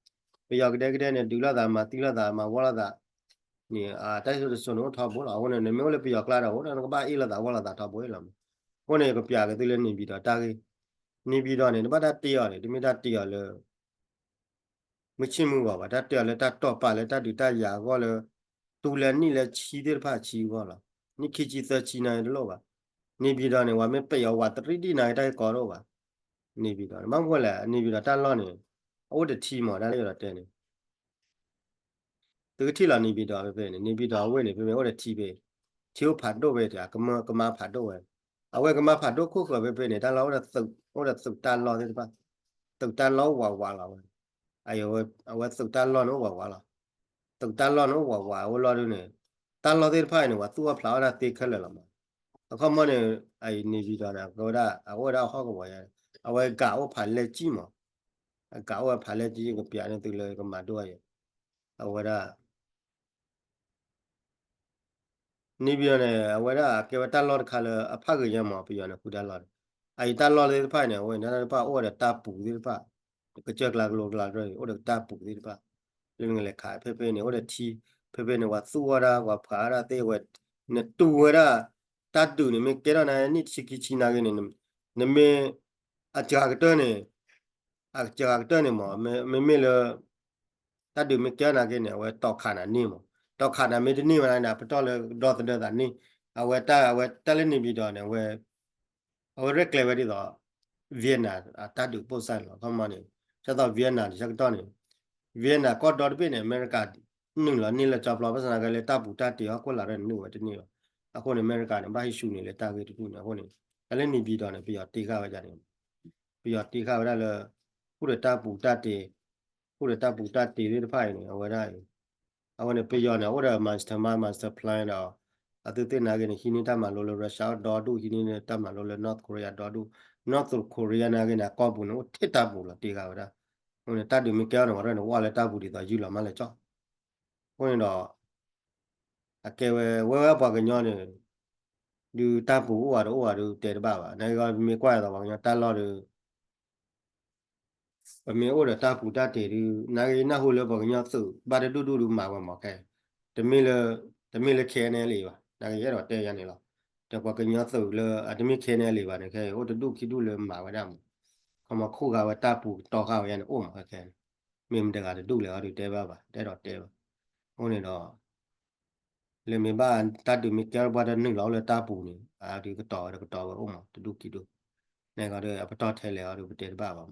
ပယီၤကဒဲကဒဲန့ၣ် ဒုးလိာ်သးမၤသံလိာ်သးမၤဝီလိာ်သး န့ၣ် တၢ်စံၣ်စိၤတဲစိၤန့ၣ်အိၣ်ထီဘိလီၤ, အဃိန့ၣ် နမ့ၢ်အိၣ်လၢပယီၤကျါဒီး အိၣ်ဒီးနကဘၣ်အ့ၣ်လိာ်သးဝၢ်လိာ်သးထီဘိအံၤလီၤမး, အဃိန့ၣ် ယကပျးက့ၤသုလၢ နေပြည်တော် တၢ်ဂ့ၢ်, နေပြည်တော် န့ၣ် တဘၣ်တၢ်တ့အီၤန့ၣ် တမ့ၢ်တၢ်တ့အီၤလၢ မုၢ်ဆ့ၣ်မုၢ်ဂီၤဘၣ်, တၢ်တ့အီၤလၢတၢ်တီၢ်ပာ်လၢတၢ်ဒုးတၢ်ယၤအဂီၢ်လၢ တူၢ်လၢနံၣ်လၢဆံသ့ၣ်တဖၣ်ဆံအဂီၢ်လီၤ, နံၣ်ခံဆံသၢဆံနာ်က့တလိၣ်ဘၣ်, နေပြည်တော် န့ၣ် ပှၤမ့ၢ်ပဲာ်အီၤဝဲတရံးဒံၣ်နာ်က့တၢ်ဂ့ၢ်ကီတအိၣ်ဘၣ်, နေပြည်တော် န့ၣ် ဘၣ်မနုၤလဲၣ် နေပြည်တော် တၢ်လီၢ်န့ၣ် အအိၣ်တထံမး တၢ်လၢယအဲၣ်ဒိးတဲန့ၣ် သုကထံၣ်လီၤ နေပြည်တော် ဖဲဖဲန့ၣ် နေပြည်တော် အဝ့ၢ်န့ၣ် ဖဲဖဲအိၣ်ဒီးထံဖဲ ထံအိၣ်ဖးဒိၣ်ဖဲ ကမၢဖးဒိၣ်ဝဲ, အဝဲကမၢဖးဒိၣ်ခိၣ်ဃၢၤဖဲဖဲန့ၣ် တၢ်လီၢ်အိၣ်ဒီးသုးတၢ်လီၢ်သ့ၣ်တဖၣ်, သုးတၢ်လီၢ်အိၣ်ဝးဝးလီၤဝဲ, အဝဲသုးတၢ်လီၢ်န့ၣ်အိၣ်ဝးဝးလီၤ, သုးတၢ်လီၢ်န့ၣ်အိၣ်ဝးဝး အဝဲလီၤဒုးန့ၣ် တၢ်လီၢ်သ့ၣ်တဖၣ်အံၤန့ၣ် ပှၤသူၣ်အီၣ်ဖျးအီၣ်တၢ်သ့ခဲလၢာ်လီၤမး, အခီပညီန့ၣ် အ နေပြည်တော် န့ၣ် ကဝဲဒၣ် အအိၣ်ဝဲဒၣ်ဟီၣ်ကဝီၤယါ, အဝဲကးအိၣ်ဖးလဲၢ်ကံမး အကးအိၣ်ဝဲဖးလဲၢ်ကံ ကပျးန့ၢ်သုလၢကမၤဒိၣ်အယဲၢ်, အဝဲဒၣ် နေပြည်တော် န့ၣ် အဝဲဒၣ်ကဲဝဲတၢ်လီၢ်တခါလၢအဖးဂ့ၤညါမး ပယီၤန့ၣ် ဃုတၢ်လီၢ်န့ၣ်, အအံၤတၢ်လီၢ်သ့ၣ်တဖၣ်န့ၣ် အဝဲန့ၣ်တၢ်တဖၣ်အိၣ်ဝဲဒီးတၢ်ပူၤသ့ၣ်တဖၣ်, ကစၢၢ်ကျါကလိကျါ အိၣ်ဒီးတၢ်ပူၤသ့ၣ်တဖၣ်, လၢနကလဲၤခးဖဲဖဲန့ၣ် အိၣ်ဒီးထံ, ဖဲဖဲန့ၣ် ပှၤသူၣ်အီၣ်တၢ် ပှၤဖးအီၣ်တၢ်သ့ဝဲ, နတူၢ်ဝဲဒၣ် တၢ်ဒုးန့ၣ် မ့ၢ်ကဲထီၣ်နၤနံၣ်ဆံခံဆံနာ်က့န့ၣ်, နမ့ၢ် အစှၤကတၢၢ်န့ၣ် အစှၤကတၢၢ်န့ၣ်မး မ့မ့ၢ်လၢ တၢ်ဒုးမ့ၢ်ကဲထီၣ်နာ်က့န့ၣ် အဝဲတီခးနၤန့ၢ်မး, တီခးနၤမ့ၢ်တန့ၢ်ဘၣ်နာ်က့န့ၣ် အပတီၢ်လၢဒီသဒၢသးန့ၢ်, အဝဲတၢ် အဝဲတၢ်လၢ နေပြည်တော် န့ၣ် အဝဲ အဝဲရဲၣ်ကျဲၤဝဲဒ်သိး Vietnam အတၢ်ဒုးပိၢ်စၢ်န့ၣ်လီၤ. အခီပညီန့ၣ် ဒ်သိး Vietnam တဆၢကတီၢ်န့ၣ် Vietnam ကီၢ်ဒီတဘ့ၣ်န့ၣ် အမဲရကၤ နုာ်လီၤန့ၢ်လၢကၠီဖျီ ဘၣ်ဆၣ်သနာ်က့လၢတၢ်ပူၤတၢ်တ့ၤဟီၣ်ခိၣ်လာ်ဒီးနုာ်ဝဲတန့ၢ်ဘၣ်. အဃိန့ၣ် အမဲရကၤန့ၣ် ဘၣ်ဟံးဆူၣ်န့ၣ်လၢတၢ်ဂ့ၢ်တဒူၣ်န့ၣ် အဃိန့ၣ် တၢ်လၢ နေပြည်တော် န့ၣ် ပယီၤတ့ဃာ်ဝဲဒၣ်န့ၣ် ပယီၤတ့ဃာ်ဝဲဒၣ်လၢ အိၣ်ဒီးတၢ်ပူၤတၢ်တ့ၤ အိၣ်ဒီးတၢ်ပူၤတၢ်တ့ၤသ့ၣ်တဖၣ်အံၤန့ၣ် အဝဲဒၣ်အံၤ အဝဲန့ၣ် ပယီၤန့ၣ် အိၣ်ဒီး mastermind master plan ဒီး အသုသ့ၣ်နာ်က့န့ၣ် ဟံးန့ၢ်တၢ်မၤလိလၢ Russia ဒီဒူၣ် ဟံးန့ၢ်တၢ်မၤလိလၢ North Korea ဒီဒူၣ် North Korea နာ်က့န့ၣ် အကီၢ်ပူၤန့ၣ် အိၣ်ထဲတၢ်ပူၤလီၤ တ့ဃာ်ဝဲဒၣ် အဃိန့ၣ် တၢ်ဒုးမ့ၢ်ကဲအီၤန့ၣ် ဝဲဒၣ်န့ၣ် ဝဲလၢတၢ်ပူၤဒ်သိးယုၢ်လီၤမးလၢကၠီ အဃိန့ၣ်ဒီး အကဲဝဲ ဝဲဝဲပှၤကညီန့ၣ် ဒုးတၢ်ပူၤအိၣ်ဝဲဒီးအိၣ်ဝဲဒုးတဲတဘၣ်ဘၣ် နာ်က့ဂီၢ် ပမ့ၢ်ကွၢ်ဒ်သိးပှၤကညီတၢ်လီၢ်ဒီး ပမ့ၢ်အိၣ်ဒီးတၢ်ပူၤတၢ်တ့ၤဒုး နာ်က့နၢ်ဟူလၢပှၤကညီသုးဘၣ်တဒူၣ်ဒူၣ်ဒုးမၤဝဲမးခဲ တမ့ၢ်လၢ တမ့ၢ်လၢ ခဲအံၤန့ၣ်လံဘၣ် နာ်က့ယအဲၣ်ဒိးတဲယၤန့ၣ်လီၤ ဒီးပှၤကညီသုးလၢအတမ့ၢ် ခဲအံၤန့ၣ်လံဘၣ်န့ၣ် ခဲအံၤအိၣ်တဒူၣ်ခံဒူၣ်လၢမၤဝဲဒၣ်မး ခီမီခူၣ်ဂၤဝဲတၢ်ပူၤကတီၤဃာ်ဝဲယၤန့ၣ်အိၣ်မးခဲခဲန့ၣ် မ့ၢ်မတဂၤတဒူၣ်လဲၣ်အီၤဒုးတဲဘၣ်ဘၣ် တအဲၣ်ဒိးတဲဘၣ် အဃိန့ၣ်ဒီး လၢမ့ၢ်ဘၣ်တၢ်ဒုးမ့ၢ်ကဲထီၣ်ပှၤတနုာ်လီၤအိၣ်လၢတၢ်ပူၤန့ၣ် အဒုးကတီၤဝဲဒီးကတီၤဝဲအိၣ်မး တဒူၣ်ခံဒူၣ် န့ၣ်ဂီၢ်ဒီး အပတီၢ်ထဲလဲၣ်အီၤဒီးပတဲတဘၣ်ဘၣ်မး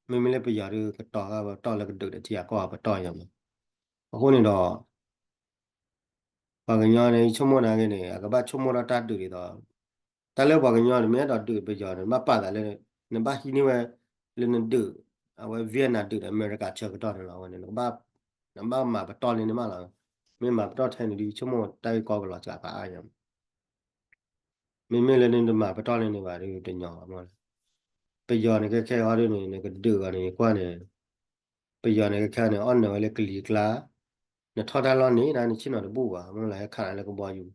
မ့မ့ၢ်လၢပယီၤဒုးကတီၤဃာ်ဝဲပတီၢ်လၢကဒုးဒီးထံဂၤကီၢ်ဂၤ ပတီၢ်ယၤမး အဃိန့ၣ်ဒီး ပှၤကညီန့ၣ် ယဆိကမိၣ်နာ်က့န့ၣ် အကဘၣ်ဆိကမိၣ်ထီၣ်တၢ်ဒုးဒ်သိး တၢ်လၢပှၤကညီန့ၣ် မ့ၢ်အဲၣ်ဒိးဒုးပယီၤန့ၣ် ဘၣ်ပာ်သးလၢ နဘၣ်ဟံးန့ၢ်ဝဲ လၢနဒုး အဝဲ Vietnam ဒုးဒီးအမဲရကၤဆၢကတီၢ်န့ၣ်လီၤ အဝဲန့ၣ် နကဘၣ်မၤပတီၢ်လံန့ၣ်မးလီၤ မ့ၢ်မၤပတီၢ်ထဲန့ၣ်ဒုး ယဆိကမိၣ်တၢ်ဂ့ၢ်ကီကလီၤစှၤဖးအါယၤမး မ့မ့ၢ်လၢနတမၤပတီၢ်လံန့ၣ်ဘၣ်ဒုးတညီဘၣ်မး ပယီၤန့ၣ် ခဲခဲအံၤဒုးန့ၣ် နကဒုးအီၤန့ၣ် ယကွၢ်န့ၣ် ပယီၤန့ၣ် ခဲခဲန့ၣ် အီၣ်နၢၤဝဲလၢကလံၤကျါ နထီၣ်တၢ်လီၢ်န့ၣ် နဆ့ၣ်နီၤတဘူၣ်ဘၣ် မ့ၢ်လၢဟဲခးနၤလၢကဘီယူၤ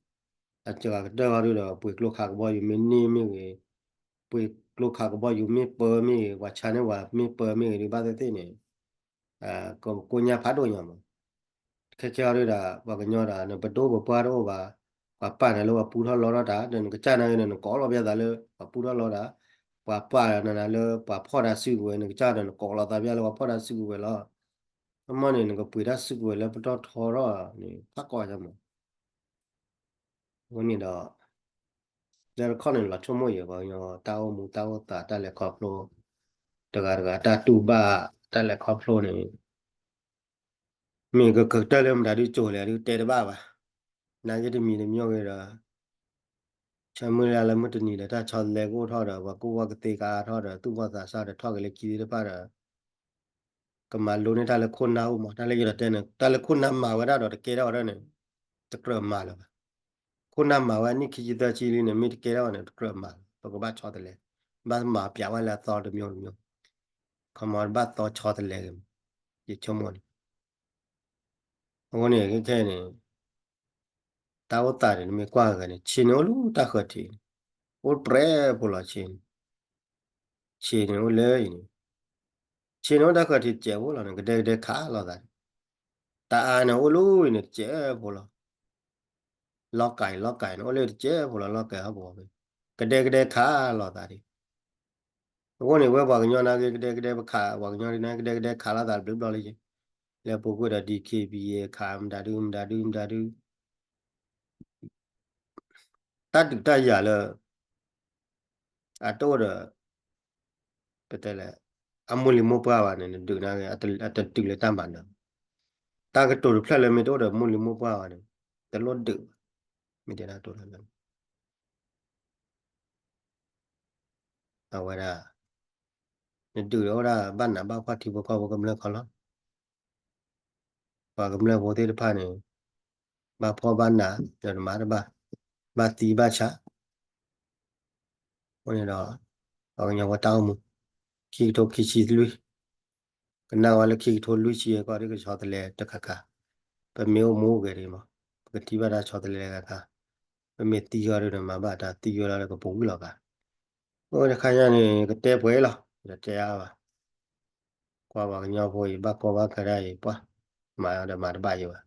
အစှၤကတၢၢ်အံၤဒုးဒီး ပှ့ၤကျိခးကဘီယူၤမ့ၢ်န့ၢ်မ့ၢ်ဂ့ၤ ပှ့ၤကျိခးကဘီယူၤမ့ၢ်ပၢမ့ၢ်ဂ့ၤ ပှၤဆါန့ၢ်ဝဲမ့ၢ်ပၢမ့ၢ်ဂ့ၤဒုး ဘၣ်သ့ၣ်သ့ၣ်န့ၣ် ကကိညၢ်ဖးဒိၣ်ညါမး ခဲခဲအံၤဒုးဒီး ပှၤကညီဒီး နပဒိၣ်ပပှၢ်တအိၣ်ဘၣ် ပှၤပာ်နၤလၢပှၤပူထီၣ်လီထီၣ်တၢ် ဒီးနကစၢ်နာ်က့န့ၣ် နကိးလီၤပျဲသးလၢ ပှၤပူထီၣ်လီတၢ် ပှၤပာ်နၤလၢပှၤဖီၣ်တၢ်စုကဝဲၤ နကစၢ်ဒီးနကိးလီၤသးပျဲလၢပှၤဖီၣ်တၢ်စုကဝဲၤလီၤ အမ့ၢ်န့ၣ် နကပှ့ၤတၢ်စုကဝဲၤလၢပတီၢ်ထီထီၣ်န့ၣ် ဖးကီညါမး အဃိန့ၣ်ဒီး လၢတခီန့ၣ် လီၤဆိကမိၣ်ယဲၤပှၤကညီ တၢ်အိၣ်မူတၢ်အိၣ်သး တၢ်လဲၤခီဖျိ တဂၤတဂၤတၢ်တူၢ်ဘၣ် တၢ်လဲၤခီဖျိန့ၣ် မ့ၢ်ကကတၢၢ်လၢမတၤဒုးကၠိၤလဲၣ်ဒုးတဲတဘၣ်ဘၣ် နာ်က့တမံၤတမံၤဂ့ၤဒီး ဆၢမုၢ်လၢ်လၢမုၢ်တနံၤဒီး တၢ်ဆီတလဲကအိၣ်ထီၣ်ဒီး ပှၤကူၣ်ဘၣ်ကသ့ကအါထီၣ်ဒီး သူၣ်ဘီၣ်သးစၢ်ဒီး ထီၣ်က့ၤလၢခံသ့ၣ်တဖၣ်ဒီး ကမၤလိန့ၢ်တၢ်လၢခိၣ်နၢ်အိၣ်မး တၢ်လၢယအဲၣ်ဒိးတဲန့ၣ် တၢ်လၢခိၣ်နၢ်မၤဝဲဒၣ်ဒီးတကဲထီၣ်ဝဲဒၣ်န့ၣ် တကြၢးမၤလၢၤဘၣ်. ခိၣ်နၢ်မၤဝဲအနံၣ်ခံဆံသၢဆံလံန့ၣ် မ့ၢ်တကဲထီၣ်ဝဲန့ၣ် တကြၢးမၤလၢၤ ပကဘၣ်ဆီတလဲ ဘၣ်မၤပျးဝဲလၢအသီတမျိုးတမျိုး ခီမီတဘၣ်သီဆီတလဲဂ့ၤ ယဆိကမိၣ်န့ၣ် အဃိန့ၣ် ခဲခဲန့ၣ် တၢ်အိၣ်သးန့ၣ် နမ့ၢ်ကွၢ်ဂ့ၤန့ၣ် ဆ့န့ၣ်အိၣ်လၢတၢ်ဃၢၤထံးန့ၣ် အိၣ်ပြဲဖိလီၤဆ့န့ၣ် ဆ့န့ၣ်အိၣ်လၢအံၤန့ၣ် ဆ့န့ၣ်အိၣ်တၢ်ဃၢၤထံးတစဲးဖိလီၤန့ၣ် ကဒဲကဒဲခးလိာ်သးန့ၣ် တၢ်အါန့ၣ်အိၣ်လၢအံၤန့ၣ်တစဲးဖိလီၤ လီၢ်ကၤအံၤလီၢ်ကၤအံၤန့ၣ် အိၣ်လၢတစဲးဖိလီၤ လီၢ်ကၤဟီၣ်ကဝီၤဖဲ ကဒဲကဒဲခးလိာ်သးန့ၣ် အဃိန့ၣ် ဝဲပှၤကညီနာ်က့ ကဒဲကဒဲပခး ပှၤကညီနာ်က့ ကဒဲကဒဲခးလိာ်သးတဘျီဘျီလံ လၢပူၤကွံာ်ဒီး ဒီး ခ့ပံ ခးမတၤဒုမတၤဒုမတၤဒု တၢ်ဒုးတၢ်ယၤလၢ အတအိၣ်ဒီး ပတဲလဲၣ် အမိၢ်လံၤမိၢ်ပှၢ်ဘၣ်န့ၣ် နဒုးနာ်က့ အတတုၤလၢတၢ်မၤနၢၤ တၢ်ကတိၤတဖျၢၣ်လၢမ့ၢ်တအိၣ်ဒီးမိၢ်လံၤမိၢ်ပှၢ်ဘၣ်န့ၣ် တလိၣ်ဒုးဘၣ် မ့ၢ်တဲဒၣ်တိၤလၢ အဝဲဒၣ် နဒုးဒီးအိၣ်ဒၣ်ဘၣ်နးဘၣ်ဖှီၣ်ထံဖိကီၢ်ဖိကမျၢၢ်ခီလီၤ ပှၤကမျၢၢ်ဖိသ့ၣ်တဖၣ်န့ၣ် ဘၣ်ဖှီၣ်ဘၣ်နး ဒီးနမၤတဘၣ် ဘၣ်သံဘၣ်ဆး အဃိန့ၣ်ဒီး ပှၤကညီဖိတၢ်အိၣ်မူ ခံကထိခံဆံလွံၢ် ကနၣ်ဝဲလၢခံကထိလွံၢ်ဆံအကီၢ်ဒ် ကဆီတလဲတခါခါ ပမ့ၢ်အိၣ်မူအိၣ်ဂဲၤဒ်မး ပကထံၣ်ဘၣ်တၢ်ဆီတလဲတခါခါ ပမ့ၢ်သံဂီၢ်ဒ်ဒီးမၤဘၣ်တၢ်သံဂီၢ်လီၤလၢကပူၤဝံၤလီၤဂၤ အိၣ်တခါညါန့ၣ် ကတဲပှဲၤလီၤ ဒီးတဲအါဘၣ် ကွၢ်ပှၤကညီဖိအံၤ ဘၣ်ကီဘၣ်ခဲဒၣ်အံၤ ပှၤ မၤဒီးမၤတဘၣ်ယံၤဘၣ်